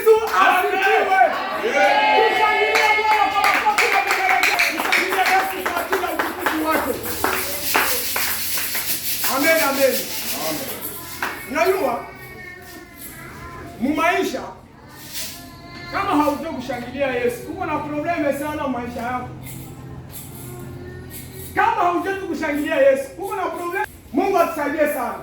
Kristu asifiwe. Tushangilie Bwana kwa makofi na vigelegele. Tushangilie Yesu kwa ajili ya utukufu wake. Amen, amen. Unajua mumaisha kama haujui kushangilia Yesu, uko na problème sana maisha yako. Kama haujui kushangilia Yesu, uko na problème. Mungu atusaidie sana.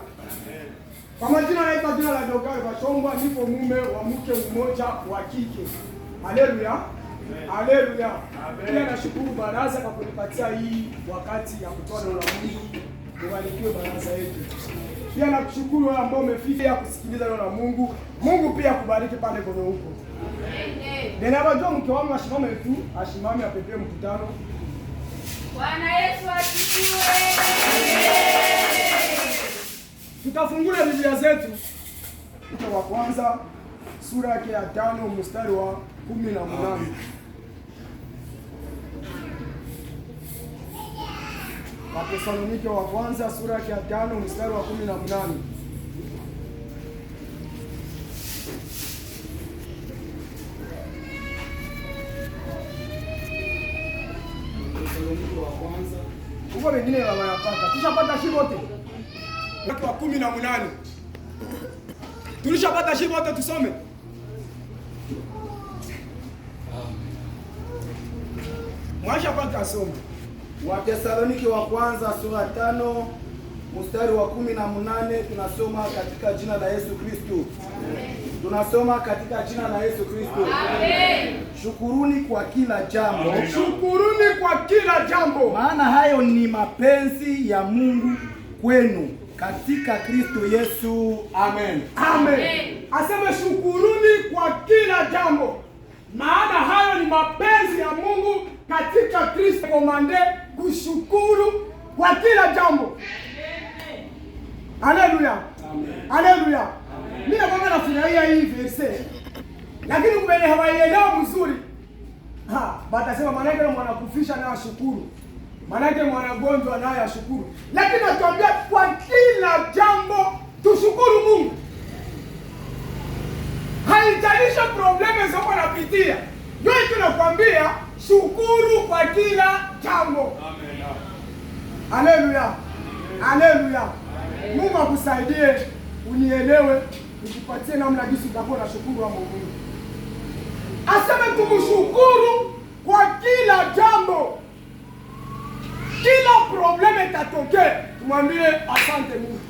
Kwa majina naitwa jina la Dogawe Bashombwa, nipo mume wa mke mmoja wa kike. Haleluya. Haleluya. Pia nashukuru baraza kwa kunipatia hii wakati ya kutoa neno la Mungu. Ubarikiwe baraza yetu. Pia nakushukuru wewe ambao umefika kusikiliza neno la Mungu. Mungu pia akubariki pale kwenye huko. Ninawajua mke wangu ashimame tu, ashimame apepee mkutano. Bwana Yesu asifiwe. Tutafungula Biblia zetu wa kwanza sura yake ya 5 mstari wa 18. Wathesalonike wa kwanza sura yake ya 5 mstari wa 18. Wathesalonike wa kwanza. Huko wengine wanapata. Tushapata shi wote. Wa 18. Tulishapata shi wote, tusome. Mwashapata somo. Wathesalonike wa kwanza sura 5 mstari wa 18, tunasoma katika jina la Yesu Kristo. Tunasoma katika jina la Yesu Kristo. Amen. Shukuruni kwa kila jambo. Shukuruni kwa kila jambo. Maana hayo ni mapenzi ya Mungu kwenu katika Kristo Yesu. Amen. Amen. Aseme shukuruni kwa kila jambo, maana hayo ni mapenzi ya Mungu katika Kristo. Commandé kushukuru kwa kila jambo. Haleluya. Haleluya. Mimi nakwambia nafurahia hii verse. Lakini kumbe hawaielewa mzuri. Ha, batasema maana yake mwanakufisha naye ashukuru. Maana yake mwanagonjwa naye ashukuru. Lakini natuambia kwa kila jambo tushukuru Mungu. Haijalisha problème zako napitia. Ndio tunakwambia shukuru kwa kila jambo. Amen. Haleluya. Haleluya. Mungu akusaidie unielewe, nikupatie namna jinsi utakuwa na shukuru wa Mungu. Aseme tumshukuru kwa kila jambo. Kila problème itatokea, tumwambie asante Mungu.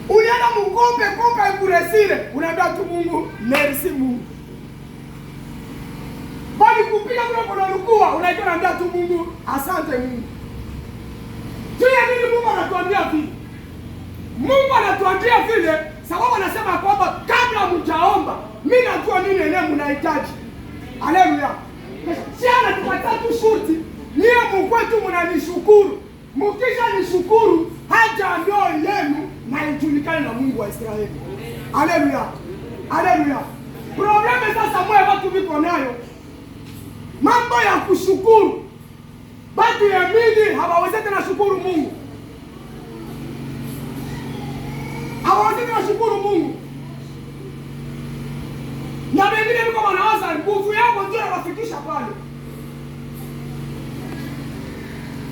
Ulienda mkope kopa ikuresire, unaambia tu Mungu merci Mungu. Bali kupiga kule kuna unajua unaambia tu Mungu asante Mungu. Juu ya nini Mungu anatuambia vile? Mungu anatuambia vile sababu anasema kwamba kabla mjaomba, mimi najua nini yenyewe mnahitaji. Haleluya. Si anatupatia tu shurti, niye mkwetu mnanishukuru. Mkisha nishukuru, haja ndio yenu na ijulikane na Mungu wa Israeli. Haleluya. Haleluya. Problème sasa mwe watu viko nayo mambo ya kushukuru. Batu ya mingi hawawezi tena shukuru Mungu. Hawawezi tena shukuru Mungu. Na wengine biko wanawaza nguvu yao ndio inawafikisha pale.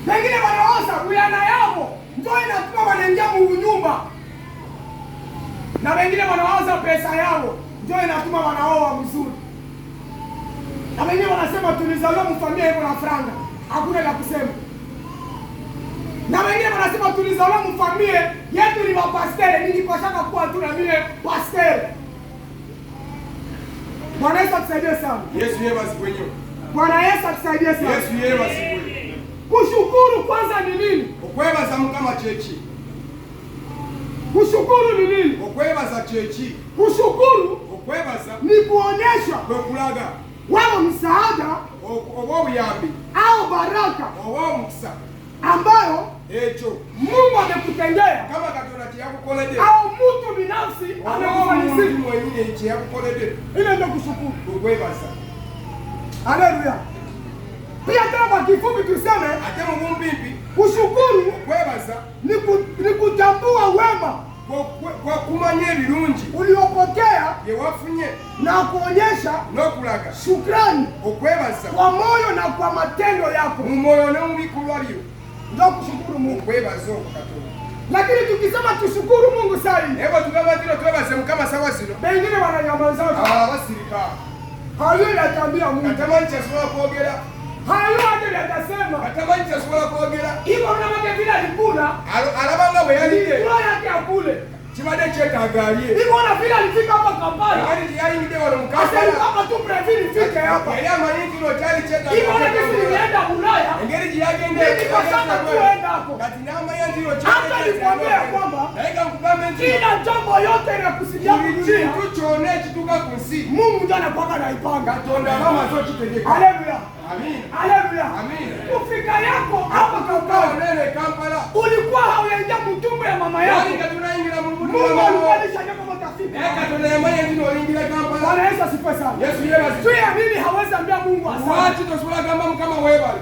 Wengine wanawaza uyana yao ndio inatuma wanaingia nyumba. Na wengine wanawaza pesa yao ndio inatuma wanaoa mzuri. Na wengine wanasema tulizaliwa mfamilia iko na franga, hakuna la kusema. Na wengine wanasema tulizaliwa mfamilia yetu ni mapastere, nilipashaka kuwa tu na mimi pastere. Bwana Yesu atusaidie sana. Yesu yeye basi kwenye. Bwana Yesu atusaidie sana. Yesu yeye basi kwenye. Kushukuru kwanza ni nini? Okwebaza Mukama chechi. Kushukuru ni nini? Okwebaza chechi. Kushukuru okwebaza ni kuonyesha kwekulaga wao msaada oba obuyambi au baraka oba omukisa ambayo ekyo Mungu amekutendea kama Katonda kyeyakukoledde au mtu binafsi amekufanyia mwenyini kyeyakukoledde. Ile ndio kushukuru, okwebaza. Haleluya. Pia tena kwa kifupi tuseme ate mu bumpimpi kushukuru okwebaza ni kutambua wema Kwa kumanya ebirungi uliopokea bye wafunye na kuonyesha n'okulaga shukrani okwebaza kwa moyo na kwa matendo yako. Mu mwoyo ne mu bikolwa byo. Ndio kushukuru Mungu. Okwebaza okwo Katonda. Lakini tukisema tushukuru Mungu saa hii, Naye bwe tugamba ntino twebaze Mukama sawa zino, wengine wananyamaza, abalala basirika, hajui ataambia Mungu, nga tamanyi kyasobola kwogera, hajui hata atasema. Nga tamanyi kyasobola kwogera. Hivyo unaona vile alikula, Alaba nga bwe yalidde, kula yake akule. Kibadde kyetaaga alye. Hivyo ona vile alifika hapa Kampala, Kakati teyayingidde wano mu asa Kampala, hapa tu prévu nifike hapa. Yali amanyi nti no kyali Hivyo ona kyetaaga. kesi nilienda Ulaya, Engeri gye yagenda, Nilipasaka tuenda hapo. Kati n'amanya nti no Hata nikwambia kwamba naye kankugambe nti kila jambo yote inakusudia buli kudunia, kintu kyonna ekituuka ku nsi, Mungu ndiye anakuwa anaipanga. Katonda aba amaze okitegeka. Haleluya. Amina. Haleluya. Amina. Kufika yako hapa Kampala, Nene Kampala, ulikuwa hauyaingia mtumbo ya mama yako. yali nga tunayingira mu lubuto Mungu lwa mama alikuwa wo. alishajua kama utafika. Naye Katonda yamanya nti n'oyingira Kampala. Bwana Yesu asifiwe sana. Yesu yeebazibwe. Juu ya nini hawezi ambia Mungu asante? Lwaki tosobola gamba Mukama weebale?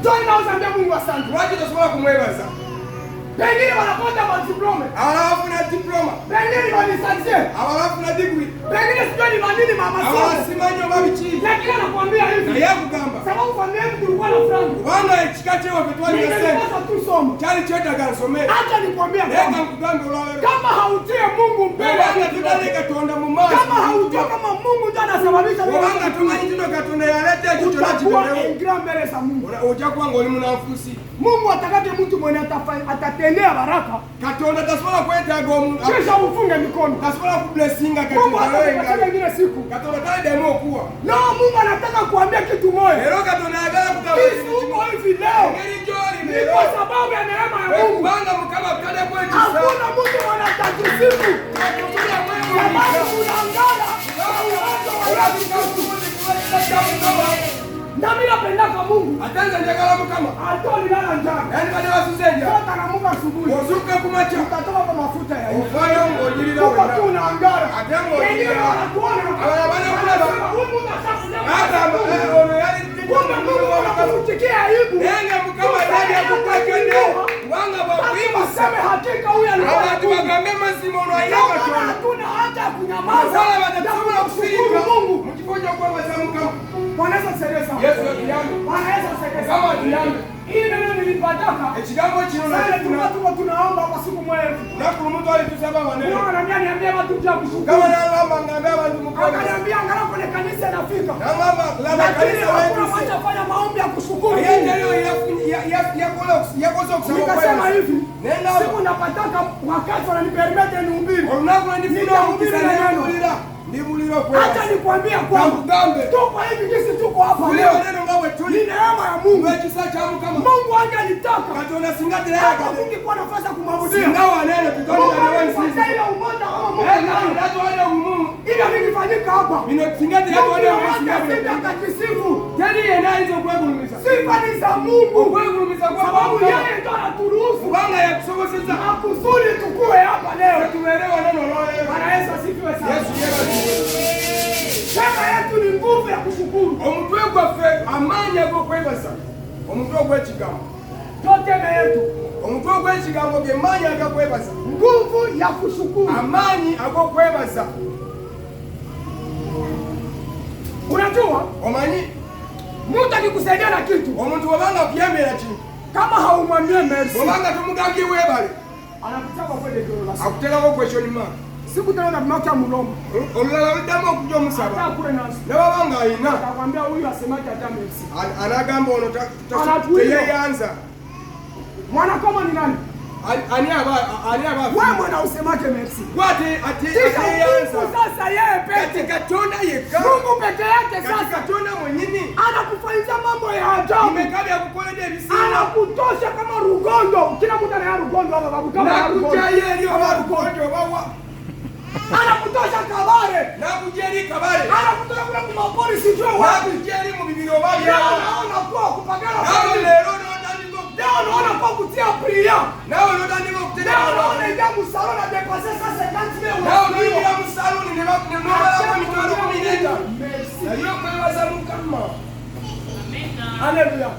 Juu inaweza ambia Mungu asante. Lwaki tosobola kumwebaza? Pengine wanapata madiplome, Abalala bafuna diploma, pengine walisansie, abalala bafuna diguri, pengine sijui ni manini mama abalala somo. simanyi oba biki. Lakini anakuambia hivi, Naye akugamba, sababu familia yetu tulikuwa na franga. Kubanga ekika kyewaffe twalina sente, Ningepasa tu somo. Kyali kyetaaga nsome. Acha nikwambie Naye kwamba kankugambe olwaleero, kama hautie Mungu mbele, bwobanga totadde Katonda mu maaso, kama haujua kama Mungu ndiye anasababisha bwobanga tomanyi kino Katonda yaleeta ekyo kyonna utakuwa kibeerewo, ingrat mbele za Mungu. Ojja kuba ng'oli munanfuusi. Mungu atakate mtu mwenye atatendea baraka Katonda tasobola kwetaaga omuntu, kisha ufunge mikono. Tasobola kublessinga Mungu atakupatia Katonda. ingine siku. Katonda taliddamu okuwa. Leo Mungu anataka kuambia kitu moja. Leero Katonda ayagala kugamba Kisi uko hivi leo engeri gy'oli ni leero kwa sababu ya neema ya Mungu. kubanga Mukama akutaddeko ekisa. Hakuna mtu mwenye atajisifu sababu tunaangala kwa uwezo wa Yesu Kristo. Na mimi napendaka Mungu. Ate nze njagala Mukama. Hata ulilala njaa. Nandibadde wasuze enjala, Sasa namuka asubuhi. ozuukuka ku makya, Utatoka kwa mafuta ya hivi. ovaayo ng'onyirira Uko tu wena unaangara. Ate ng'onyirira. Wengine wanakuona. Abalala banakulaba. Wanasema, huyu Mungu ashakuja. Agamba, "Eh, ono yali Kumbe Mungu anakufichikia aibu. Naye nga Mukama yali akukwekede kubanga bwakuyimuse, Waseme hakika huyu alikuwa abantu Mungu. bagambe mazima ono alina Ndio maana Katonda. hatuna haja ya kunyamaza Olaba na tetusobola kumshukuru kusirika Mungu. mu kifo ky'okwebaza Mukama. Bwana Yesu asifiwe sana. Yesu atuyambe. Bwana Yesu asifiwe sana. Mukama atuyambe. Hii neno nilipataka. Ekigambo kino Sasa nakifuna. tulikuwa tuko tunaomba kwa siku moja hivi. Lunaku lumu twali tusaba wanene. Mungu ananiambia niambie watu juu ya kushukuru. Mukama n'angamba ngambe abantu mukwebaza. Akaniambia angalau kwenye kanisa nafika. N'angamba laba Lakini kanisa hakuna wetuuse. mmoja afanya maombi ya kushukuru Naye Mungu. teriyo yakoze okusaba Nikasema okwebaza. hivi, Nengamba, siku napataka wakati wananipermete nihubiri. olunaku lwe ndifuna Nitahubiri omukisa neno. nembuulira ndibuulira Acha okwebaza. nikwambie kwamba Kankugambe, tuko hivi jinsi tuko hapa tuli leo. wanene nga bwe Ni tuli neema ya Mungu. lw'ekisa kya Mukama. Mungu angalitaka Katonda singa hata teyayagadde, kungekuwa nafasi ya kumwabudia. singa wanene Mungu tutonderawo alitupatia ensinzi. ile umoja kama Mungu Naye anayo. Katonda atwale obumu, Ile vikifanyika hapa, bino singa Mungu teyatwale obumu, yoyote singa asije akajisifu. teri yenna ayinza okwegulumiza. Sifa ni za Mungu, Okwegulumiza kwa sababu Mukama, yeye ndo anaturuhusu kubanga yakusobozesa makusudi tukue hapa leo. tubeere wanene olwaleero. Bwana Yesu asifiwe sana. Yesu yeebazibwe. Sema yetu ni nguvu ya kushukuru. Omutwe gwaffe amaanyi ag'okwebaza, omutwe ogw'ekigambo, Toteme yetu omutwe ogw'ekigambo ge maanyi agakwebaza, nguvu ya kushukuru. Amaanyi ag'okwebaza. Unajua, Omanyi, mtu akikusaidia na kitu omuntu bw'obanga akuyambira kintu, kama haumwambie merci, bw'obanga tumugambye weebale, anakuchapa kwele joro la siku. Akuteekako question mark. Siku tena na maka mlomo Olulala luddamu okujja omusaba, hata kule nasi ne baba ng'ayina, atakwambia huyu asemaki hata merci. Anagamba ono Anatuiba. teyeyanza. Mwana kama ni nani? Ani aba ani aba Wewe mwana usemake merci. Gwe ate ate Kisha ateyanza. Mungu sasa yeye Kati peke. Katonda yekka. Mungu peke yake Kati sasa Katonda mwennyini anakufanyia mambo ya ajabu. imeka byakukoledde ebisinga. Anakutosha kama rugondo. Kila mtu ana rugondo hapa babu kama ya rugondo. N'akugyayo eri oba Lugonjo oba wa. Anakutosha Kabare. N'akugya eri Kabale. Anakutosha kule kumapori sijue wapi. N'akugya eri mu bibiri oba Leo byawa. naona kwa kupagana. Naawe leero n'otandika Leo naona kwa kutia priya. naawe n'otandika okuteeka. Leo naona ingia msalon na dépenser 150 000. Naawe n'oyingira mu saluuni ne n'obalako 15,000. Merci. Naye okwebaza Mukama. Haleluya.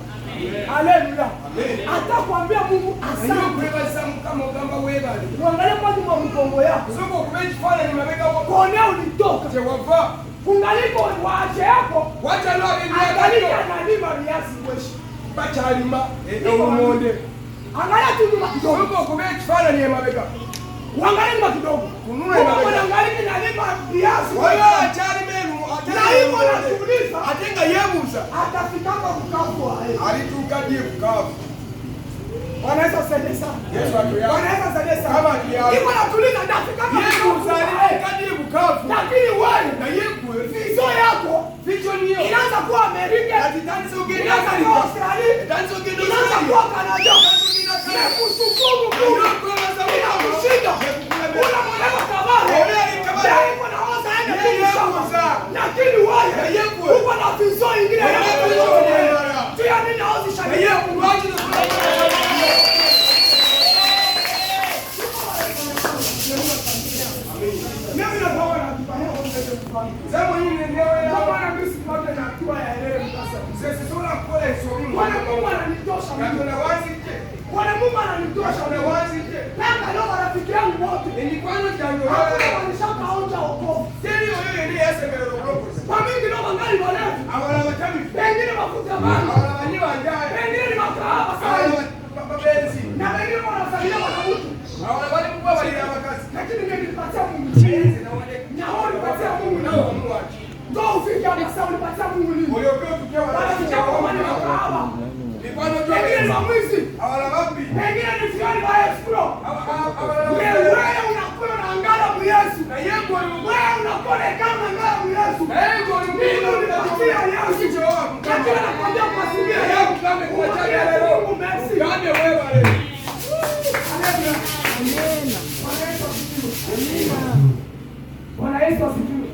Haleluya. Amen. Hata kuambia Mungu Naye asante. okwebaza Mukama. Mukama ogamba weebale. Uangalie kwa nyuma mgongo yako. Sooka okuba ekifaananyi mabegako. Kone ulitoka. Gye wava. Kungaliko waache yako. Wakyaliwo Angalika ab'emyaka analima viazi weshi. bakyalima olumonde. Angalia tu nyuma kidogo. Sooka okuba ekifaananyi emabega. Uangalie nyuma kidogo. Kununa Kama emabega. mwanangalika analima viazi. Waliwo akyalima Na hivyo najiuliza ate nga yeebuuza atafikaka Bukavu aye. alituuka ddi e Bukavu. Bwana Yesu asaidie sana. Yesu atuyambe. Bwana Yesu asaidie sana. Kama atuyambe. Iko natuliza ndafikaka Yeebuuza Bukavu aye. alituuka ddi e Bukavu. Lakini wewe Naye gwe vision yako vision yo inaanza kuwa Amerika, kati tandise ogenda inaanza kuwa Amerika. Australia, Etandise ogenda inaanza Australia. kuwa Canada. Etandise ogenda Canada. Kushukuru Mungu Okwebaza Mukama. inakushinda. Unamwelewa Kabale. Ole ali Kabale. Yeye iko na waza aende Yeye tu shamba. yeebuuza. Lakini wewe Naye gwe uko na vision ingine Wewe ya vision endala. Juu ya nini hauzi naye shangilia Mungu? lwaki tosobola Mimi nakuwa na kipanya kwa mfano. nze mwenyini Kwa neweera maana mimi sipate na hatua ya elele mkasa. nze sisobola kukola ensobi Bwana Mungu ananitosha mimi. Katonda wanzijje. Bwana Mungu ananitosha Katonda mimi. wanzijje. Mpaka leo marafiki yangu wote Emikwano gyange hakuna olwaleero walishakaonja wokovu. teri oyo yena eyasemberera obulokozi. Kwa mingi ndio wangali walevi. Abalala batamivu, Pengine mafuta bangi. abalala banywi banjaaya, Pengine ni makahaba abalala sana. babenzi, Na pengine wanasalia mwanamke. abalala bali mu kubabalira abakazi. Lakini mimi nilipatia Mungu. Nze nawaleka. Na wewe ulipatia Mungu Nawe nini? wamuwaki. Ndio ufike hapa sasa ulipatia Mungu nini? Olyoke otuke wala Marafiki yako wale makahaba. Mikwano Pengine ni gy'obenzi, wamwizi. abalala babbi, Pengine ni fioni ba escrow. abalala Wewe bafere. unakula na ngala mu Yesu. Naye gwe oli mu- Wewe unakula kama ngala mu Yesu. naye gwe oli mu- Mimi ulipatia Yesu. Kiki kye wawa Mukama? Lakini nakwambia kwa simu Naye yako. akugambe ku makya ga leero, Mungu merci. gambe weebale. Bwana Yesu asifiwe.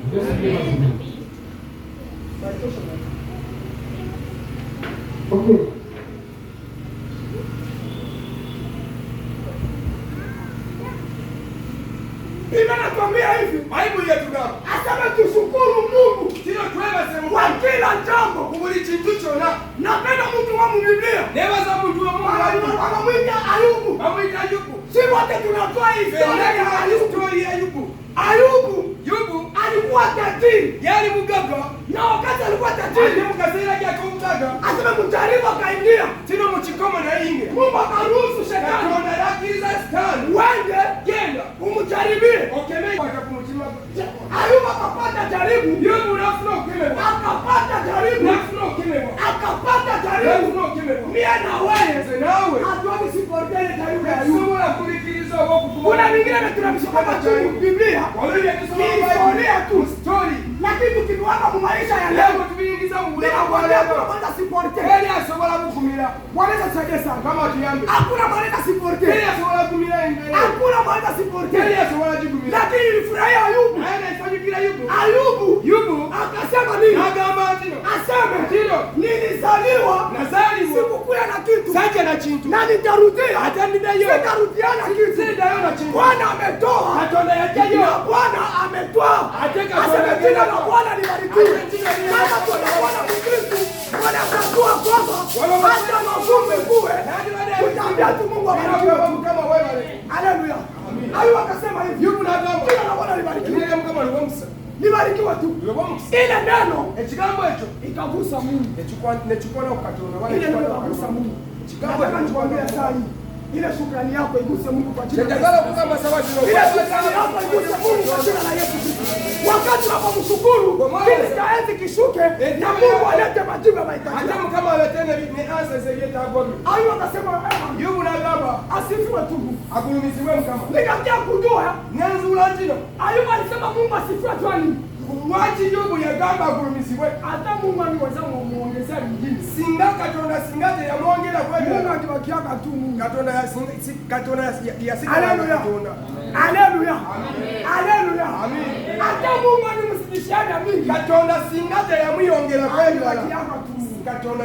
Okay. Biblia inatuambia hivi, Bayibuli etugamba asema tushukuru Mungu kino twebaze kwa Mukama kila jambo. ku buli kintu kyonna. Napenda mtu wa Biblia. Neebaza muntu wa Mungu Ayubu. Wanamwita Ayubu. Bamuyita Yubu. Si wote tunatoa historia ya Ayubu. Story ya Yubu. Ayubu Yubu alikuwa tajiri yali mugagga na wakati alikuwa ate tajiri mu kaseera ke ak'obugagga asema mjaribu akaingia, kino mu kikomo nayingira. Mungu akaruhusu shetani Katonda n'akkiriza Sitaani uende genda umjaribie. okeme kwata ku mutima gwe. Ayubu akapata jaribu, Yubu n'afuna okukemebwa. akapata jaribu, N'afuna okukemebwa. akapata jaribu. N'afuna okukemebwa. Mie na wewe Nze naawe hatuwezi supporter ile jaribu ya Ayubu. tetusobola kubikkiriza oba okuguma. Kuna vingine vya tunavishika chini Biblia Waliwo bye tusoma ni mu historia tu, Story. lakini tukiviweka mu maisha ya Leo leo bwe tubiyingiza mu bulamu bwa ninakwambia leero tunaweza supporter. teri asobola bukumira. Bwana Yesu atusaidie sana. Mukama atuyambe. Hakuna mwanaweza supporter. Teri asobola kumira embeera. Hakuna mwanaweza Teri supporter. asobola gigumira. Lakini nilifurahia Ayubu. Naye nesanyukira Yubu. Ayubu Yubu akasema nini? n'agamba nti no Aseme kino nilizaliwa nazaalibwa sikukuya na kitu sajja na kintu na nitarudia, ate ndiddayo sitarudiana kitu. siriddayo na kintu. Bwana ametoa Katonda yaggyayo na Bwana ametwaa. Ate Katonda Aseme jina la Bwana libarikiwe. Ate jina lya Kama tunakuwa na Mkristo, Bwana atajua kwamba hata mavumbi kuwe, tutaambia tu Mungu abarikiwe. Mukama weebale. Haleluya. Ayubu akasema hivi, Yubu n'agamba jina la Bwana libarikiwe, erinnya lya Mukama liwe omukisa. libarikiwe tu. Liwe omukisa. Ile neno Ekigambo ekyo ikagusa Mungu, nekikona ku Katonda oba ile neno nekikona ku ikagusa Katonda. Mungu. Ekigambo Nataka ekyo nikwambie saa hii, ile shukrani yako iguse Mungu kwa jina la Yesu. Kyenjagala okugamba sawa zino Ile shukrani yako iguse Mungu kwa jina la Yesu Kristo. Wakati unapomshukuru, kile cha enzi kishuke na Mungu alete majibu ya mahitaji ate yako. Mukama alete ne answers ebyetaago byo. Ayubu akasema, "Eh, Yubu n'agamba asifiwe tu Mungu." agulumizibwe Mukama. Nikakia kujua Nenzuula ntino Ayubu alisema Mungu asifiwe tu nini? lwaki Yubu yagamba agulumizibwe? Hata Mungu angeweza kumuongezea lingine. Singa Katonda singa teyamwongera Mungu kwebyo akibakiaka tu Mungu. Katonda Katonda yasigala Haleluya. Katonda. Haleluya. Haleluya. Amen. Hata Mungu alimzidishiana mingi. Katonda singa teyamweyongera kwebirala Akibakiaka tu Mungu. Katonda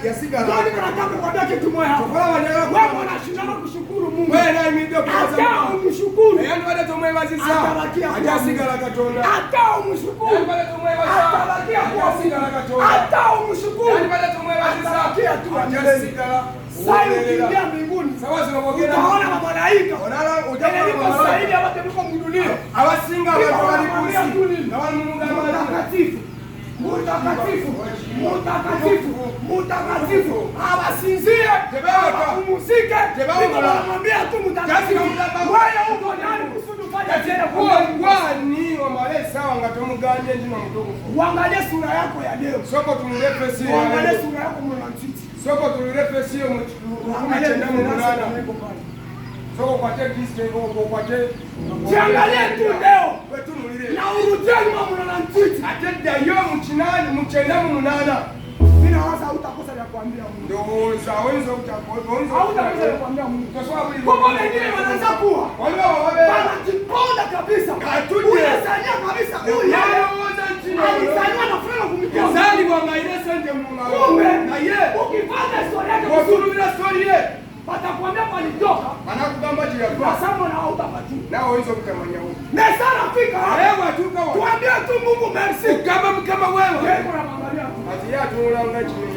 yasigala. Ndio niko nataka kukwambia kitu moja hapa. Tokola wanjagala Wewe unashindana kushukuru. kushukuru Mungu. Wewe ayimiridde okwebaza Hata Mukama. umshukuru Neyandibadde tomwebaziza Atabakia kuwa ajasigala Katonda. Hata umshukuru Neyandibadde tomwebaza atabakia kuwa Mungu. ajasigala Katonda. Hata umshukuru Neyandibadde tomwebaziza Atabakia tu ajasigala Sasa ukiingia mbinguni Sawa zino bwogenda utaona mamalaika onala Tena niko ojja zaidi hapa tuliko mdunia. abasinga abantu bali ku nsi nga bali mu mugamba Mtakatifu, mtakatifu, mtakatifu, mtakatifu. Abasinzie, Tebewaka. abapumzike. Tebawaka. Niko wanamwambia tu mtakatifu. Kazi mugamba. Wewe uko nani kusudi ufanye tena kuwa kwa gwani omale essaawa nga tomugambye nti nomutukufu. Uangalie sura yako ya leo. Sooka otunule face yo. Uangalie sura yako mwanamtiti. Sooka otunule face yo mu 1998. Sooka okwate disite okwate. Jiangalie tu leo. Wetunulire. Na urudie nyuma mwanamtiti. Ate ddayo mu kinaani mu 98. Mimi nawaza hutakosa ya kuambia Mungu. Ndowooza oyinza obutakosa. Hautakosa ya kuambia Mungu. Tosobola buli- Kwa wengine wanaanza kuwa Waliwo ababeera. wanajiponda kabisa. Atudde. Unasanyia kabisa huyu yeye Nalowooza nti no. alizaliwa na freno kumikono. Yazaalibwa ng'alina ssente mu ngalo. Kumbe Naye ukifanya historia yake vizuri bw'otunulira stori ye watakwambia palitoka anakugamba gye yava nasema na hautapajua. naawe oyinza obutamanyawo. Mesa anafika hapa. Naye bw'atuuka wano Tuambie tu Mungu merci. kugamba Mukama wewe Yeye kuna mwangalia tu. kati ye atunula nga kino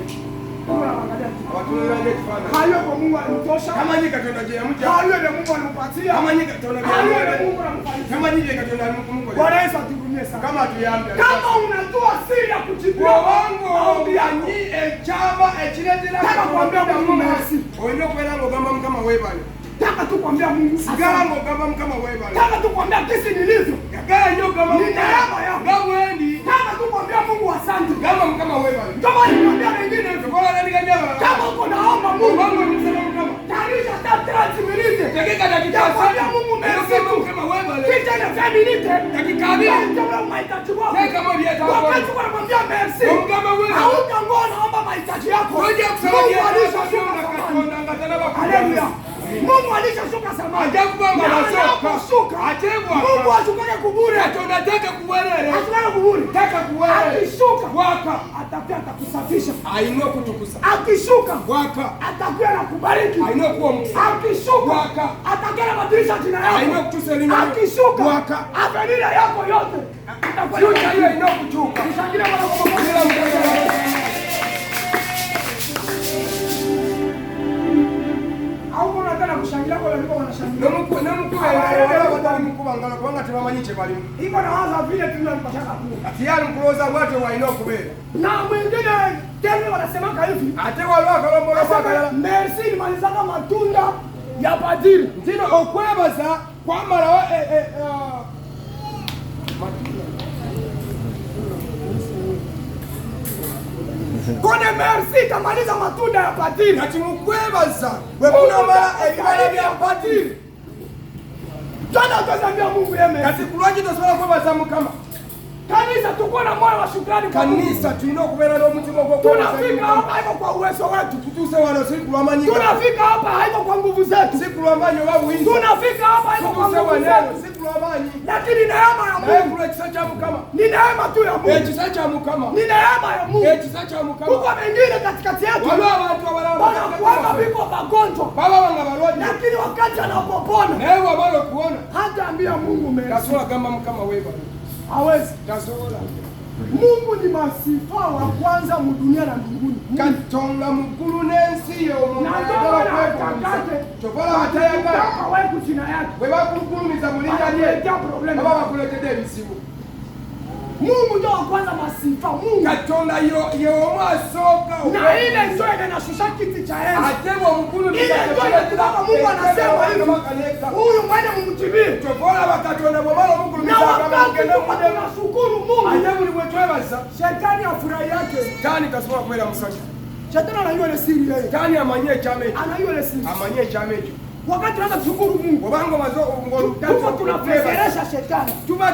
Kuna mwangalia tu. abatunulira ng'ekifaananyi. Hayo kwa Mungu alimtosha. Tamanyi Katonda gye yamugya. Hayo ndio Mungu alimpatia. Tamanyi Katonda gye Hayo ndio yamuwa. Mungu anamfanyia. Tamanyi gye Katonda alimukolera. Bwana Yesu atuhurumie sana. Mukama atuyambe. Kama unajua siri ya kujibia Bw'obanga maombi yako, omanyi ekyama ekireetera Taka kuambia Mungu merci. olina okubeera ng'ogamba Mukama weebale. Taka tu kuambia Mungu Sigala asante. ng'ogamba Mukama weebale. Taka tu kuambia jinsi nilivyo. Yagala nnyo ogamba Ni Mukama. neema yako. Nga bwendi. Taka tu kuambia Mungu asante. Gamba Mukama weebale. Ndio maana nikwambia wengine hivyo. Tokola n'aliganya abalala. Kama uko naomba Mungu, Obanga omusaba Mukama. tayarisha hata 30 minutes. Tegeka dakika Ya kuambia asatu. Mungu merci Ogamba tu. Mukama weebale. Kisha ile 20 minutes, Dakika abiri. utaona mahitaji yako. Teekamu ebyetaago. Wakati unamwambia merci, Omugamba weebale. hautangoa naomba mahitaji yako. Tojja kusaba Mungu byetaago alishashuka nga samani. Katonda nga talaba Haleluya. Mungu alishashuka samani. Ajja kuba nga Na asooka. anaposhuka, Ate bw'aka. Mungu ashukake kubure. Katonda teeka kuweerere. Ashukake kubure. Teeka kuweerere. Akishuka Bw'aka. atakuwa atakusafisha. Alina okutukusa. Akishuka Bw'aka. atakuwa anakubariki. Alina okuwa omukisa. Akishuka Bw'aka. atakuwa anabadilisha jina Alina yako. okutuusa erinnya lyo. Akishuka Bw'aka. avenida yako yote itakuwa Fyuca yo erina okukyuka. Tushangilie Bwana kwa makofi. Kila mtu. Au unataka kushangilia kwa walikuwa wanashangilia. N'omukuba abatali mukuba ngalo kubanga tebamanyi kye balimu. Iko nawaza vile tunalipashaka kuwa. Kati ye ali mu kulowooza bw'atyo bw'alina okubeera. Na mwingine tena wanasemaka hivi. Ate waliwo akalombolombo akalala. Asema merci nimalizaka matunda ya padiri. Ntino okwebaza kwamalawo Kone merci itamaliza matunda ya padiri. Kati mu kwebaza bwe kunamala ebibala bya padiri. Twana tuambia Mungu yeye merci. Kati ku lwaki tosobola kwebaza Mukama? Kanisa tukuwe na moyo wa shukrani kwa Mungu. Kanisa tulina okubeera n'omutima ogw'okwebaza Tunafika hapa haiko kwa uwezo wetu. Tutuuse wano si ku lw'amanyi gaffe. Tunafika hapa haiko kwa nguvu zetu. Si ku lw'amaanyi oba buyinza. Tunafika hapa haiko kwa Tutuuse nguvu wano eno zetu. si ku lw'amaanyi. Lakini neema ya Naye Mungu ku lw'ekisa kya Mukama. ni neema tu ya Mungu. Ekisa kya Mukama. Ni neema ya Mungu. Ekisa kya Mukama. Kuko wengine katikati yetu Waliwo abantu abalala wanakuwanga viko wagonjwa, baba nga balwadde lakini wakati anapopona naye bw'amala okuwona hataambia Mungu merci. tasobola gamba Mukama weebale. Hawezi. Tasobola. Mungu ni masifa wa kwanza mudunia na mbinguni. Katonda mu ggulu n'ensi yo Na ndio maana atakate kyova olaba tayagala kutaka wewe kujina yake. bwe bakugulumiza mu linnya lye Anakuletea problema. baba bakuleetedde ebizibu. Mungu ndio wa kwanza masifa. Mungu Katonda ye omu asooka na ile ndio ile inashusha kiti cha enzi. ate bw'omugulumiza Ile ndio inataka Mungu anasema hivi, huyu mwende mumtibie. Kyova olaba Katonda bw'omala Na omugulumiza agamba wakati mugende tuko muddemu tunashukuru Mungu, ate buli bwe twebaza shetani afurahi yake. Sitaani tasobola kubeera musanyufu. Shetani anajua ile siri yeye. Sitaani amanyi ekyama ekyo. Anajua ile siri. Amanyi ekyama ekyo. Wakati tunaanza kushukuru Mungu, Obanga omaze tuko tunafezeresha shetani. tuba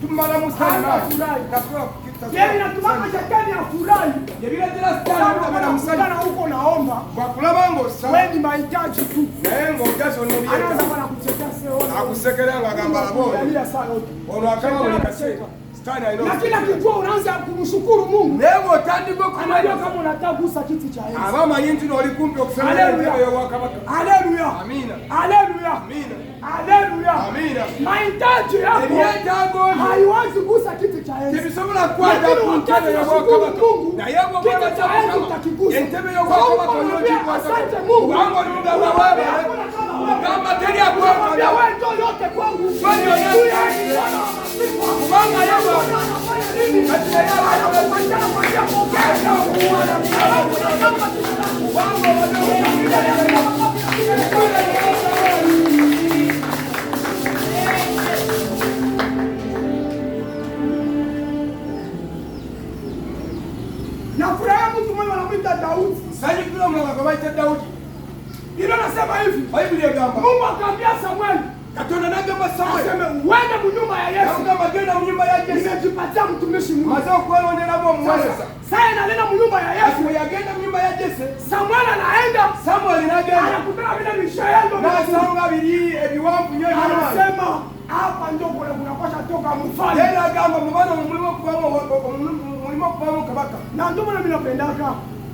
tumala mu sitaani maanyi. Hata Tasobola Yeye inatumaka shetani afurahi. Ebireetera sitaani obutabeera musanyufu. Sana huko naomba, Bw'akulaba ng'osaba wewe ni mahitaji tu. naye ng'ojaza Anaanza onobyeta bwana kuchekea sio. akusekera ng'agamba laba ono Analia sana yote. ono akaba buli kaseera. Sitaani alina Na kila kijua unaanza kumshukuru Mungu, Naye bw'otandika anajua okumanya kama unataka kugusa kiti cha enzi. aba amanyi nti n'oli kumpi okusemberera Haleluya. entebe y'obwakabaka. Haleluya. Amiina. Haleluya. Amiina. Haleluya. Amiina. Mahitaji yako Ebyetaago byo haiwezi kugusa kiti cha enzi. tebisobola kukwata Lakini ku wakati ntebe unashukuru y'obwakabaka. Mungu, Naye bw'okwata kiti cha enzi Mukama, utakigusa. entebe y'obwakabaka Sababu unamwambia onoogikwatako. asante Mungu. Kubanga oli mugaba Unamwambia w'abantu. hakuna kama wewe. Kugamba teri Unamwambia akwenkana. wewe ndio yote kwangu. Wewe ndio yote. Huyu ni Bwana wa masifa. Kubanga ye Bwana. Anafanya nini? Kati naye Anakupatia nafasi ya kuongea. Alafu unasema jina lako. Kubanga obadde Nafurahia mtu mmoja anamwita Daudi. Nsanyukira omulala gwe bayita Dawudi. Biblia inasema hivi. Bayibuli egamba Mungu akaambia Samueli, Katonda n'agamba Samweli aseme uende munyumba ya Yesu. n'amugamba genda mu nnyumba ya Jese Nimejipatia mtumishi mwingine. maze okwelonderamu omuweereza. Sasa sasa analenda munyumba ya Kati Yesu. bwe yagenda mu nnyumba ya Jese Samueli anaenda Samweli n'agenda anakutana vile mishayendo n'asanga biri ebiwanvu nnyo eby'amaanyi. anasema hapa ndio kuna kunapasha toka mfalme. Era agamba mu bano mulimu okubaamu kabaka. Na ndio maana mimi napendaka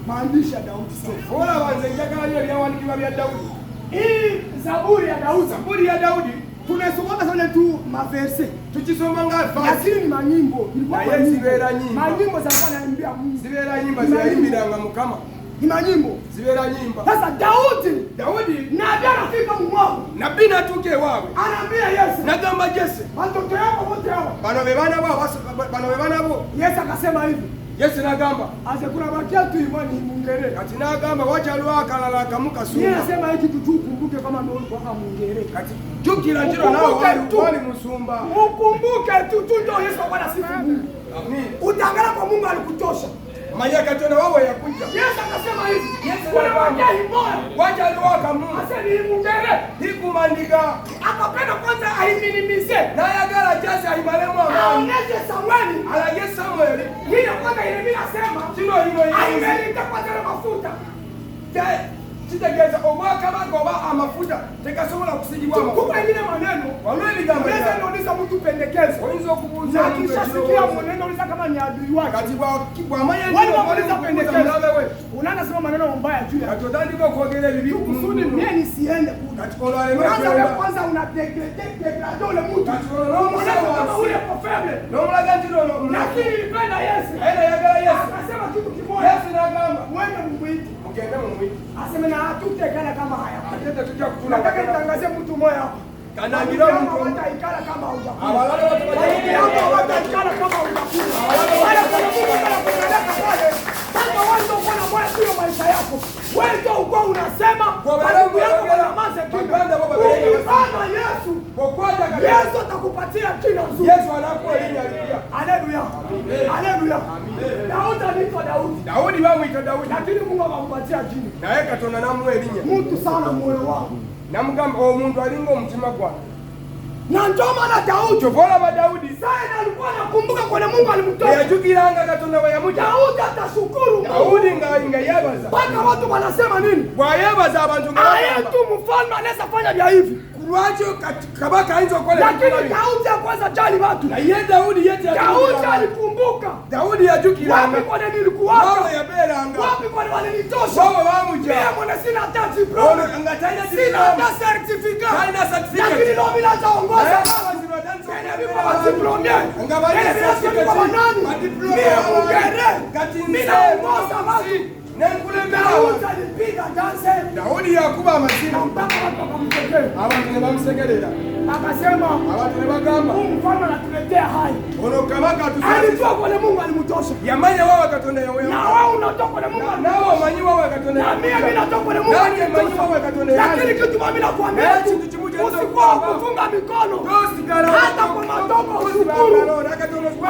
maandishi ya Daudi sana. Olaba nze njagala nnyo ebyawandiikibwa bya Dawudi. Hii Zaburi ya Daudi Zaburi ya Dawudi tunasoma sana tu maverse tukisoma nga verse lakini ni manyimbo. Ilikuwa Naye manyimbo. zibeera nyimba. Manyimbo za Bwana anaimbia Mungu. Zibeera nyimba zeyayimbiranga Mukama. Ni manyimbo. Zibeera nyimba. Sasa Daudi Dawudi nabii anafika mumwao nabbi n'atuuka ewaabwe anaambia Yesu, n'agamba Jese watoto yako wote hawa. bano be baana bo bano be baana bo. Yesu akasema hivi, Yesu n'agamba ase kuna bakia tu imani mungere. kati n'agamba wakyaliwo akalala akamu Yeye kasumba. anasema hiki kitu ukumbuke kama ndio ulikuwa mungere. Kati jjukira nkiro naawe wali musumba. Ukumbuke tu tu ndio Yesu alikuwa anasifu Mungu. Amiina. Utaangalia kwa Mungu alikutosha. Manya Katonda wawe yakujja. Yesu akasema hivi, Yesu kuna anagamba. bakia imoya. Wakyaliwo akamu Ase ni mungere. hikumandiga Akapenda kwanza aiminimize. n'ayagala Jese ayimalemu amaanyi Aoneshe Samweli. alage Samweli Hiyo kwanza ile mimi nasema kino ino aimerite kwanza ile mafuta. Kitegeeza obwakabaka oba amafuta tegasobola kusigibwa Kuko amafuta. ingine maneno Waliwo ebigambo unaweza ebirala. niuliza mtu pendekezo Oyinza okubuuza na omuntu akishasikia ekirowoozo. mwenendo uliza kama ni adui wake. Kati bw'amanya nti Wale wali wamuuliza mukubuuza pendekezo. mulabe we Unaanza sema maneno mabaya juu ya kati otandika okwogera ebibi ku kusudi muntu. mimi nisiende kule. Kati olwo aleme Unaanza okwenda. wewe kwanza una degrade ule mtu. Kati olwo n'omusa Unaona kama wansi. ule kwa faible. N'omulaga nti ono Lakini nilipenda Yesu. Naye nayagala Yesu. Akasema kitu kimoja. Yesu n'agamba Mwende mumuite. mugende mumuyite. Aseme na hatutekana kama haya. Ate tetujja kutuula. Nataka nitangazie mtu mmoja hapa. Kanangira Ndugu omuntu yangu hawataikala kama hujakufa. Abalala wote Ndugu yangu hawataikala kama hujakufa. Wale kuna Mungu anakupeleka pale. Kama wewe ndio uko na moyo sio maisha yako. Wewe ndio uko unasema Kwa kwa ndugu yako wanyamaze kimya. Baganda bo babeere Ukibana Yesu, Bw'okwata Katonda, Yesu atakupatia jina nzuri. Yesu anakuwa erinnya lipya. Haleluya. Haleluya. Daudi aliitwa Daudi. Dawudi bamuyita Dawudi Lakini Mungu akampatia jina. naye Katonda n'amuwa erinnya Mtu sana moyo wangu. n'amugamba omuntu alinga omutima gwange. Na ndio maana Daudi Kyova olaba Dawudi sana alikuwa anakumbuka kwa Mungu alimtoa. yajjukiranga Katonda bwe yamujja. Daudi atashukuru Mungu. Dawudi nga yeebaza Mpaka watu wanasema nini? bw'ayeebaza abantu nga Aye bagamba, tu mfalme anaweza fanya vya hivi. ku lwaki kabaka ayinza okukola ebintu Lakini bino? Daudi hakuweza jali watu. Naye Dawudi ye Daudi alikumbuka Dawudi yajjukiranga wapi kwa nilikuwaka, wawe yabeeranga wapi kwa walinitosha. wawe bamujja Mimi mwana sina hata diploma, Ono nga talina sina diploma, hata certificate, talina certificate. lakini leo mimi naongoza Naye abazirwa atandise Mimi kwa diploma, nga balina mimi kwa certificate, nani? badiploma Mimi abantu. mugere, Kati mimi nze naongoza watu. nenkulembera Daudi abantu. alipiga danse Dawudi yakuba na amasimu mpaka watu wakamtetea. abantu ne bamusekerera Akasema abantu ne bagamba huyu mfalme anatuletea hai. ono kabaka atusaasira. Alijua kule Mungu alimtosha. Yamanya wawe Katonda Na yawe wewe unatoka kule Mungu nawe alimtosha. omanyi wawe Katonda Na mimi mimi natoka kule Mungu Nange mmanyi alimtosha. wawe Katonda Lakini kitu mimi nakwambia Naye tu kintu kimu kye usikuwa nza kufunga mikono. Tosigala Hata kwa matoko ushukuru.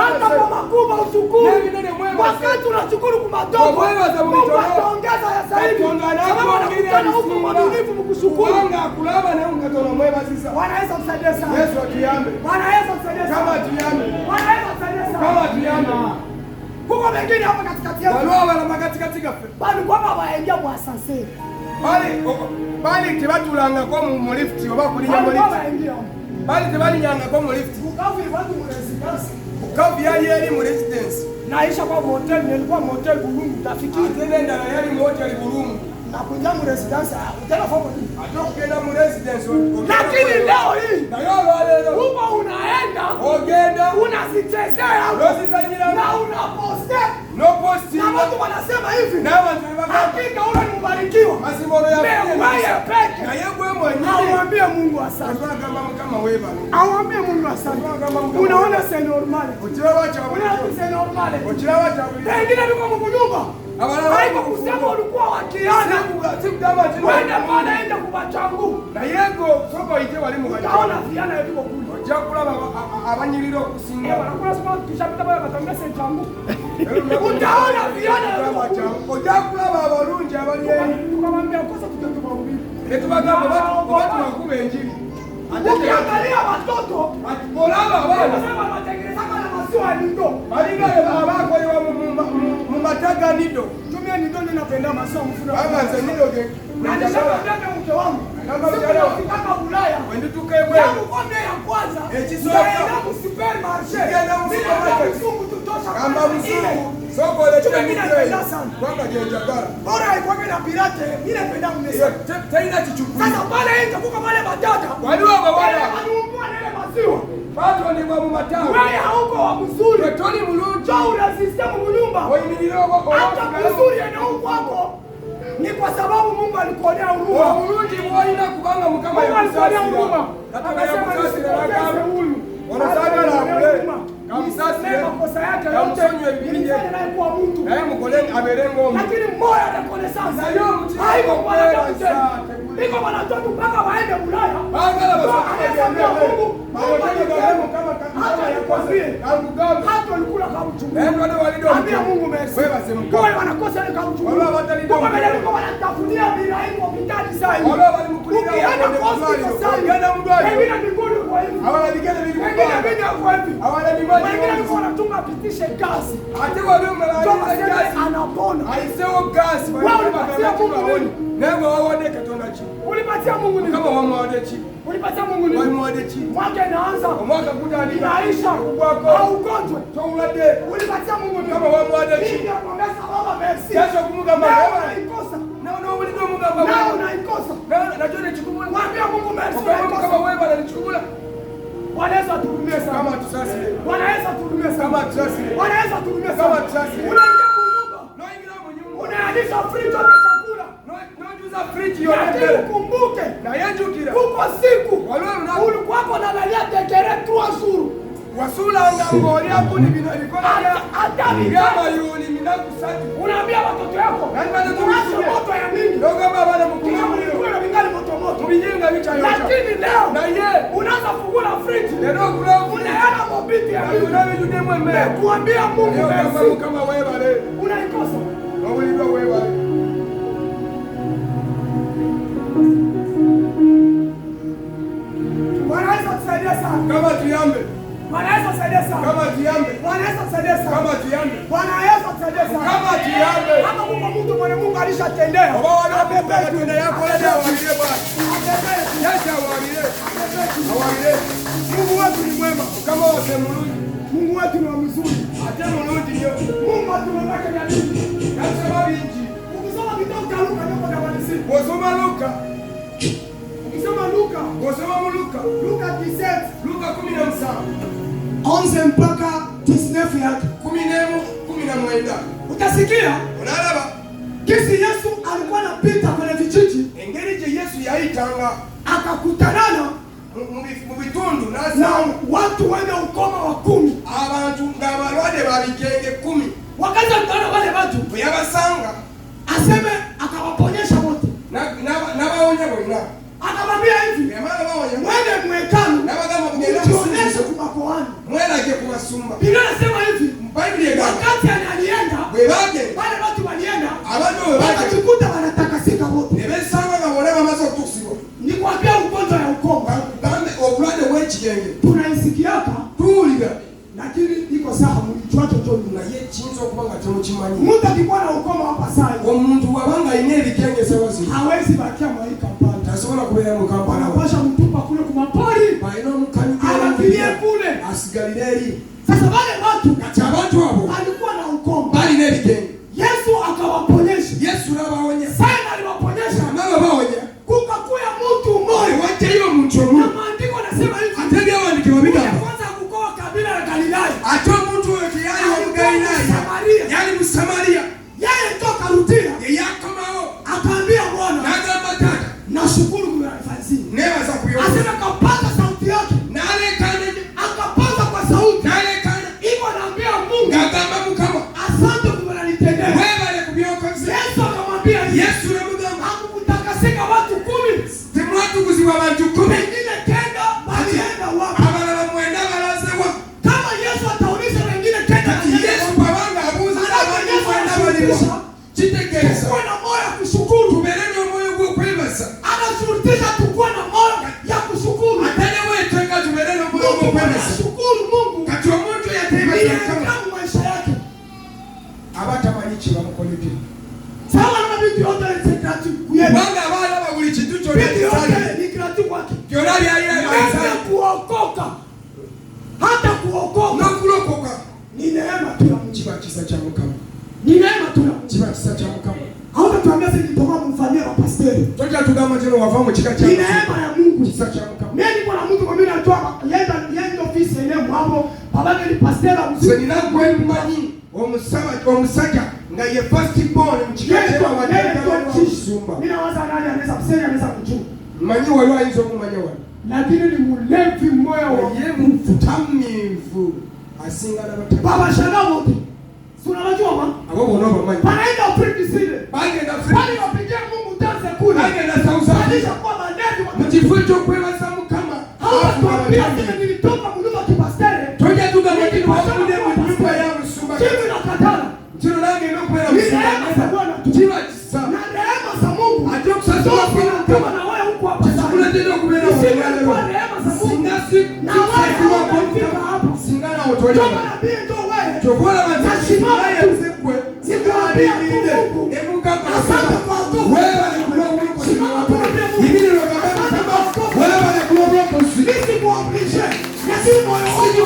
Hata kwa makubwa ushukuru. N'ebinene mwebaze. Wakati unashukuru kwa madogo, Omwebaza mu Mungu bitono. ataongeza ya zaidi. Katonda Sababu anakwongera anakutana huku ebisinga. mwaminifu mkushukuru. Kubanga akulaba naye Katonda omwebazisa. Bwana Yesu atusaidie sana. Yesu atuyambe. Bwana Yesu atusaidie Kama sana. atuyambe. Bwana Yesu atusaidie sana. Kama atuyambe. Kuko wengine hapa katikati yetu Waliwo abalala katikati gaffe bali kwamba waingia mu ascenseur. Bali tebatulangako mu lift oba kulinnya mu Bali kwamba lift. waingia. Bali tebalinyangako mu lift. Bukavu watu mu residence. Bukavu yali eri mu residence. Naisha kwa motel, nilikuwa motel Bulungu, tafikiri. Ate n'endala yali mu hoteli Bulungu. Na kuingia mu residence, utena foko nini? Ate okugenda mu residence Lakini leo hii naye olwaleero uko unaenda ogenda unazichezea hapo n'ozizanyiramu na unaposte na n'opostinga watu wanasema hivi, n'abantu ne bagamba hakika ule ni mbarikiwa. mazima ono Wewe peke naye gwe mwennyini auambie Mungu asante, agamba Mukama weebale auambie Mungu asante. Unaona c'est normal, okiraba kya unaona bulijjo c'est normal. okiraba kya bulijjo Pengine viko mkunyumba Abalala haiko kusema ulikuwa wakiana si kugamba nti wende pale ende kubachangu naye gwe soka oyite wali mu utaona viana viko kule. ojja kulaba abanyirira okusinga Eh, wanakula sema tushapita pale katambia c'est changu. Utaona viana viko kule. Ojja kulaba abalungi abali eri Tukamwambia kosa tutatubahubiri. ne tubagamba oba tubakuba enjiri Ate Ukiangalia watoto olaba abaana wanasema wanatengenezaka na maziwa ya nido. balinga abakolebwa mu mata ga nido. Tumia nido ndio napenda maziwa mfuna. Kubanga nze nido ge Na nishakwambia mke wangu. Kama Siku mchana. nafikaka Ulaya. Wendituka ebweru Yangu kwambia ya kwanza. Ekisooka. Naenda mu supermarché. Genda mu Mimi supermarket. naenda mzungu tutosha. gamba kwanza ile. muzungu sooka olete Tume mimi nido napenda eyo sana. kubanga gyenjagala. Bora haikwake na pirate, mimi napenda mmesa. Eyo terina kicupuzi. Sasa pale nje kuko wale matata. Waliwo abawala Wale waliumbwa na ile maziwa. batondebwa mu mata. Wewe hauko wa mzuri. Gwe toli mulungi. Njoo uresiste mu nyumba. Oyimirire Hata mzuri eneo kwako ni kwa sababu Mungu alikuonea huruma. Obulungi bw'olina kubanga Mukama Mungu alikuonea yakusaasira. huruma. Katonda Akasema yakusaasira nisipoteze n'agamba huyu. ono saagala Alikuonea akule huruma. kamusaasire Nisamehe makosa yake yote. kamusonyiwe ebibi bye Nilifanya naye kuwa mtu. naye mukole abeere ng'omuntu. Lakini moyo wa reconnaissance Naye omutima haiko kwa wanadamu gwokwebaza tena. teguli. Iko wanatoto mpaka waende Ulaya. Baagala basooke Anasema bagende. Mungu, Mungu Bagende alisema, Mukama hata Mukama nikwambie, kankugambe. hata ulikula kamchungu. Naye twali walidde Ambia omutima. Mungu merci. Webaze Mukama. Kwa wanakosa ile kamchungu. Waliwo abatalidde Kwa omutima. vile liko wanatafunia birahi kwa hospitali sasa hivi. Waliwo abali mu kulira Ukienda obulwadde kwa mu hospitali ddwaliro. sasa hivi. Ogenda mu ddwaliro. Wengine miguu kwa hivi. Abalala bigere biri mu Wengine bbanga. vinywa kwa hivi. Abalala mimwa Wengine giri liko wanatunga apitishe gazi. Ate waliwo omulala Ndio ayinza maseme gaasi. anapona. Ayiseewo gaasi. Wewe ulipatia Mungu nini? Naye gwe wawadde Katonda ki? Ulipatia Mungu nini? Mukama wamuwadde ki? Ulipatia Mungu nini? Wamuwadde ki? Mwaka inaanza. Omwaka gutandika. Inaisha. Gugwako. Haugonjwe. Towuladde. Ulipatia Mungu nini? Mukama wamuwadde ki? Mimi nakwambia sababu merci. Yesu okumugamba Nawe weebale. unaikosa. Nawe n'owulidde omugamba Nawe weebale. unaikosa. Nawe nakyo ne kikubula. Mwambie Mungu merci Ogamba unaikosa. Mukama weebale ne kikubula. Bwana Yesu atuhurumie sana. Mukama atusaasire. Bwana Yesu atuhurumie sana. Mukama atusaasire. Bwana Yesu atuhurumie sana. Mukama atusaasire. Unaingia mu nyumba. N'oyingira mu nyumba. Unaandisha friji yote chakula. N'ojuza friji yonna Lakini emmere. ukumbuke Naye jjukira. kuko siku Waliwo olunaku ulikuwako unalalia tekere 3 jours. wasuulanga ng'olya gundi bino ebikola Hata mikate. by'amayuuni minaku satu. Unaambia watoto yako. Nani watoto Unaacha wengine? moto ya mingi. N'ogamba abaana mukume Kisha omuliro. mlikula na vingali moto moto. Mubinyenga bikyayokya. Lakini leo Naye unaanza fungula friji. leero ogula friji. Unaona mobiti ya mingi. Byonna bijjuddemu emmere. Kuambia Mungu Naye ogamba merci. Mukama weebale. Unaikosa. Owuliddwa weebale. Bwana Yesu atusaidie sana. Mukama tuyambe. Bwana Yesu atusaidie sana. Mukama tuyambe. Bwana Yesu atusaidie sana. Mukama tuyambe. Bwana Yesu atusaidie sana. Mukama tuyambe. Kama kuko mtu mwenye Mungu alishatendea. Oba waliwo Mungu Katonda yakoledde awalire bw'ati. Yesu awalire. Awalire. Mungu wetu ni mwema. Mukama waffe mulungi. Mungu wetu ni wa mzuri. Ate mulungi nnyo. Mungu atuweke na nini? Yatusaba bingi. Ukisoma kitabu cha Luka ndipo tamalizia. Bw'osoma Luka, Ukisoma Luka, bw'osoma mu Luka, Luka 17 Luka 17, 11 mpaka 19 yake. 11, 19. Utasikia Onalaba kisi Yesu alikuwa anapita kwenye vijiji engeri gye Yesu yayitanga akakutanana mu bitundu na n'asanga watu wenye ukoma wa 10. abantu ng'abalwadde ba bigenge 10. Wakati akutana wale watu Bwe yabasanga aseme akawaponyesha wote. n'abawonya bonna. Akamwambia hivi, Bwe yamala bawonya mwende mwekano n'abagamba mugende mjionyeshe kwa makohani. mwerage ku basumba. Biblia inasema hivi, Bayibuli egamba wakati alienda bwe bagenda wale watu walienda abantu bwe bagenda wakajikuta wanatakasika wote. ne besanga nga bonna bamaze okutuusibwa. Nikwambia ugonjwa ya ukoma Bagambe obulwadde bw'ekigenge tunaisikiaka, tuwulira lakini iko sawa mlichwa chochote. naye kiyinza okuba nga temukimanyi. Mtu akikuwa na ukoma hapa saa hii Omuntu bw'aba nga alina ebigenge essaawa zino hawezi bakia mwa hii Kampala, tasobola kubeera mu Kampala. wanapasha mtupa kule kumapori, Balina omukanyugira lakini Abakimbie kule. Asigalire eri. Sasa wale watu Kati abantu abo walikuwa na ukoma. balina ebigenge. Yesu akawaponyesha. Yesu n'abawonya. Sana aliwaponyesha. Amala bawonya. Kukakuya mtu mmoja. Wajjayo omuntu omu. Na maandiko nasema hivi. Ate ebyawandiikibwa Yule bigamba kwanza kukoa kabila la Galilaya. ate omuntu oyo teyali wa Alikuwa Mugaliraaya, Msamaria. yali Musamaliya. Yeye ndo akarudia. Ye yakomawo Akaambia Bwana, n'agamba taata, nashukuru kwa nafasi. neebaza kuyoza. Asema akapaza sauti yake. N'aleekaana nnyo, Akapaza kwa sauti. n'aleekaana Hivyo anaambia Mungu, ng'agamba Mukama, asante kwa unanitendea. weebale ku by'okoze. Yesu akamwambia hivi, Yesu namugamba, hakukutakasika watu 10. temwatukuzibwa abantu 10, Wengine 9 walienda wapi? abalala 9 balazewa. Kama Yesu atauliza wengine 9 Kati Yesu bw'abanga abuuza abantu 9 baliwa, kitegeeza tukuwe na moyo ya kushukuru. tubeere n'omwoyo gw'okwebaza. Anashurutisha tukuwe na moyo ya kushukuru. Ate ne weetenga tubeere n'omwoyo Mungu gw'okwebaza. anashukuru Mungu Kati omuntu yateebaza ni Mukama hekalu maisha yake. aba tamanyi kye bamukoledde. Sawa na vitu yote ni gratuit kuyena. Kubanga aba alaba buli kintu kyonna Vitu yote kisale. ni gratuit kwake. Byonna byalina Hata byalisale. kuokoka. Hata kuokoka N'okulokoka ni neema tu ya Mungu. kiba kisa kya Mukama. Ni neema tu ya Mungu. Kiba kisa kya Mukama. Hautatuambia sisi toka mfanyie wa pastori. Tojja tugamba nti ono wava mu kika kya Ni neema ya Mungu. kisa kya Mukama. Mimi niko na mtu kwa mimi najua yenda ofisi yenyewe hapo. Babake ni pastor wa Nze mzee. nina gwe mmanyi omusajja nga ye first born mu kika Yeye kye ndo bawadde. Mimi nawaza nani anaweza kusema anaweza kujua. Mmanyi waliwo ayinza okumanya wano. Lakini ni mlevi moyo wa Ye mutamiivu asinga n'abatamiivu. Baba shanga wote. Si unawajua ma? Abo bonna obamanyi. Wanaenda Afrika Kusini. Bagenda Afrika. Wale wapigia Mungu dansa kule. Bagenda South Africa. Walisha kuwa malevi wa Mu kifo eky'okwebaza Mukama. Hawatuambia sisi nilitoka mlima kipastere. Tojja tugamba nti wavudde mu nnyumba ya musumba. Kitu inakatala. Kino nange n'okubeera Ni musumba. neema za Bwana tu. Kiba kisa. Na neema za Mungu. Ate okusasula Ndio kwa zinatuma na wewe huko hapa sasa. Kikuleetedde okubeera Isingekuwa neema za Mungu. Singa si Na wewe kusasirwa kwa haungefika Mukama. hapa. Singa nawe toli Ndio wano. maana mimi ndio wewe. Kyova olaba nti Nasimama singa tu. yenze ggwe, Nikamwambia tu alindidde, Mungu. ne mugamba Asante kwa wokovu. Weebale ku lw'obulokozi. Simama tu mwambie Mungu. Yimirira ogambe Asante Mukama, kwa wokovu. weebale ku lw'obulokozi. Mimi muoblige. Lakini moyo wangu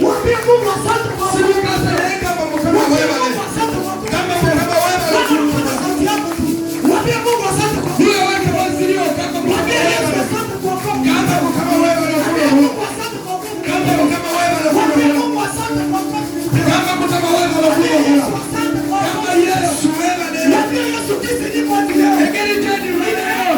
mwambie Mungu asante kwa wokovu. Simukase naye gamba Mukama Mwambie weebale. Mungu asante kwa wokovu. Gamba Mukama weebale ku Bwana, sauti yako tu. Mwambie Mungu asante kwa wokovu. Yule wake waziri gamba Mukama Mwambie Yesu weebale. asante kwa wokovu. Gamba Mukama weebale ku Mwambie lw'obulokozi. Mungu asante kwa wokovu. Gamba Mukama weebale ku Mwambie lw'obulokozi. Mungu asante kwa wokovu. Gamba Mukama weebale ku Mwambie Yesu lw'obulokozi. asante kwa Gamba wokovu. Yesu weebale. Mwambie Yesu jinsi niko hadi leo. Engeri gye ndi leero,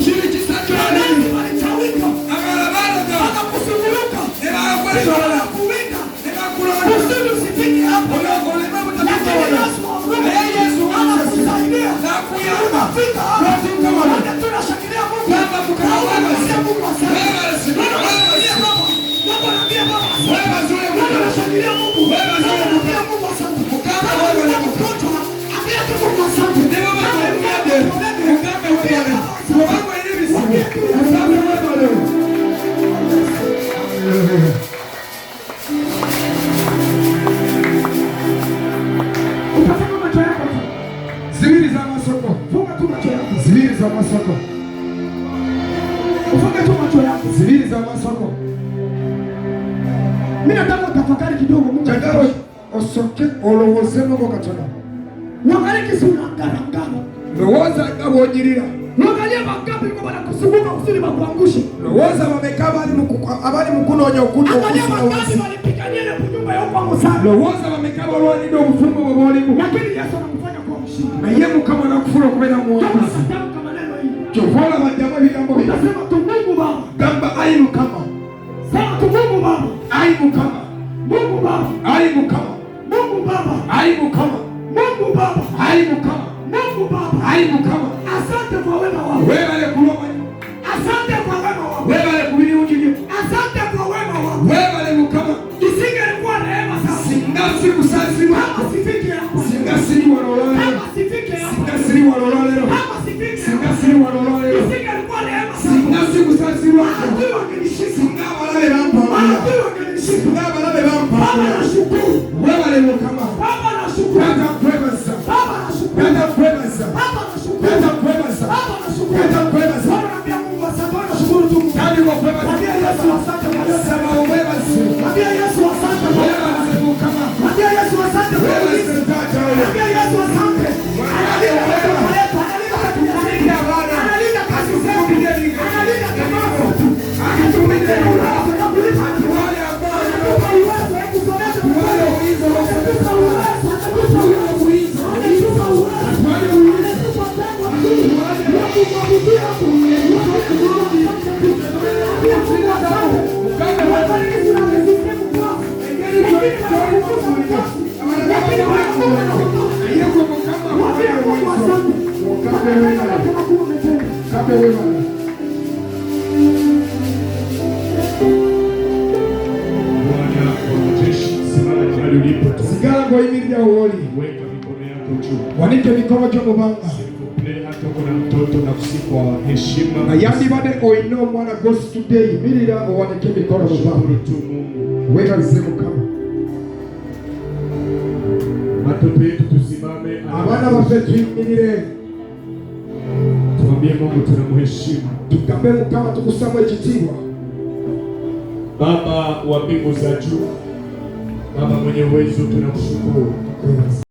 kiri kisa ky'oli. Wananchi walichawika. Abalala balaga, Wakakusunguluka. ne bakwetoloola, Wakakuwinda. ne bakulonda. Kusudi usifike hapo. Oleme butatuuka Lakini wano. Yesu wa Mungu Naye Yesu anakusaidia. N'akuyamba. Unafika hapa. N'otuuka wano. Wote tunashangilia Mungu. Gamba Mukama Na weebale. unaambia Mungu asante. Weebale Simama, weebale Unaambia Baba. Na unaambia Baba asante. Weebale ule Na Mukama. unashangilia Mungu. Weebale Na ule unaambia Mungu asante. Mukama Kama weebale. una mgonjwa, ambia tu Mungu asante. Ne baba Kama una omulwadde, problemu, mugambe ambia weebale. Baba asante. Kubanga olina ebizibu, mugambe weebale. Utafunga macho yako tu. Zibiriza amasoko. Funga tu macho yako. Zibiriza amasoko. Ufunge tu macho yako. Zibiriza amasoko. Mimi nataka utafakari kidogo Mungu. Njagala osooke olowoozeemu katono. Uangalie kisi unaangarangara. Lowooza nga bw'onyirira. Uangalie wangapi kwa wanakusunguka kusudi wakuangushe. Lowooza bameka abali mu kunoonya Angalia okusuula wangapi wansi. walipigania ile nyumba ya kwangu sana. Lowooza bameka balwanidde obufumbo bwe bw'olimu. Lakini Yesu anakufanya kuwa mshindi. Naye Mukama n'akufuula okubeera Kama muwanguzi. unatamka maneno hii. Kyova olaba ddamu ebigambo bino. Utasema tu Mungu Baba. Gamba ayi Mukama, Sema tu Mungu Baba. ayi Mukama, Mungu Baba. ayi Mukama, Mungu Baba. ayi Mukama, Mungu Baba. ayi Mukama, Mungu Baba. ayi Mukama. Asante kwa wema wako. Weebale ku lw'omanyi, Asante kwa wema wako. weebale ku birungi byo, Asante kwa wema wako. weebale Mukama. Isingelikuwa neema zako. Singa si kusaasirwa, Kama sifike hapa. singa siri wano olwaleero, Kama sifike hapa. singa siri wano olwaleero, Kama sifike singa hapa. siri wano olwaleero, Isingelikuwa neema zako. singa si kusaasirwa, Maadui wangenishika. singa abalabe bampangula, Maadui wangenishika. singa abalabe Baba bampangula. nashukuru. Weebale Mukama. Baba nashukuru. Taata nkwebaza, Baba nashukuru. taata nkwebaza, Baba nashukuru. taata nkwebaza, Baba nashukuru. taata nkwebaza. Bwana naambia Mungu asante. Bwana nashukuru tu Mungu. Tandika okwebaza. Mwambie Yesu asante kwa yote. Saba Lakini wanakufa na kufa. Mwambie Mungu asante. Kama Mungu umetenda. Bwana wa majeshi, simama mahali ulipo tu. Sigala ng'oyimirira wooli. Weka mikono yako juu. Wanike emikono gyo mu bbanga. S'il vous plaît, hata uko na mtoto na kwa heshima. Na yandibadde olina omwana gw'ositudde, yimirira owanike emikono mu bbanga. Shukuru tu Mungu. Weebaze Mukama. Watoto yetu tusimame. Abaana baffe tuyimirire. Tuambie Mungu tunamheshimu. Tugambe Mukama tukussamu ekitiibwa. Baba wa mbingu za juu, Baba mwenye uwezo, tunakushukuru. Tukwebaza.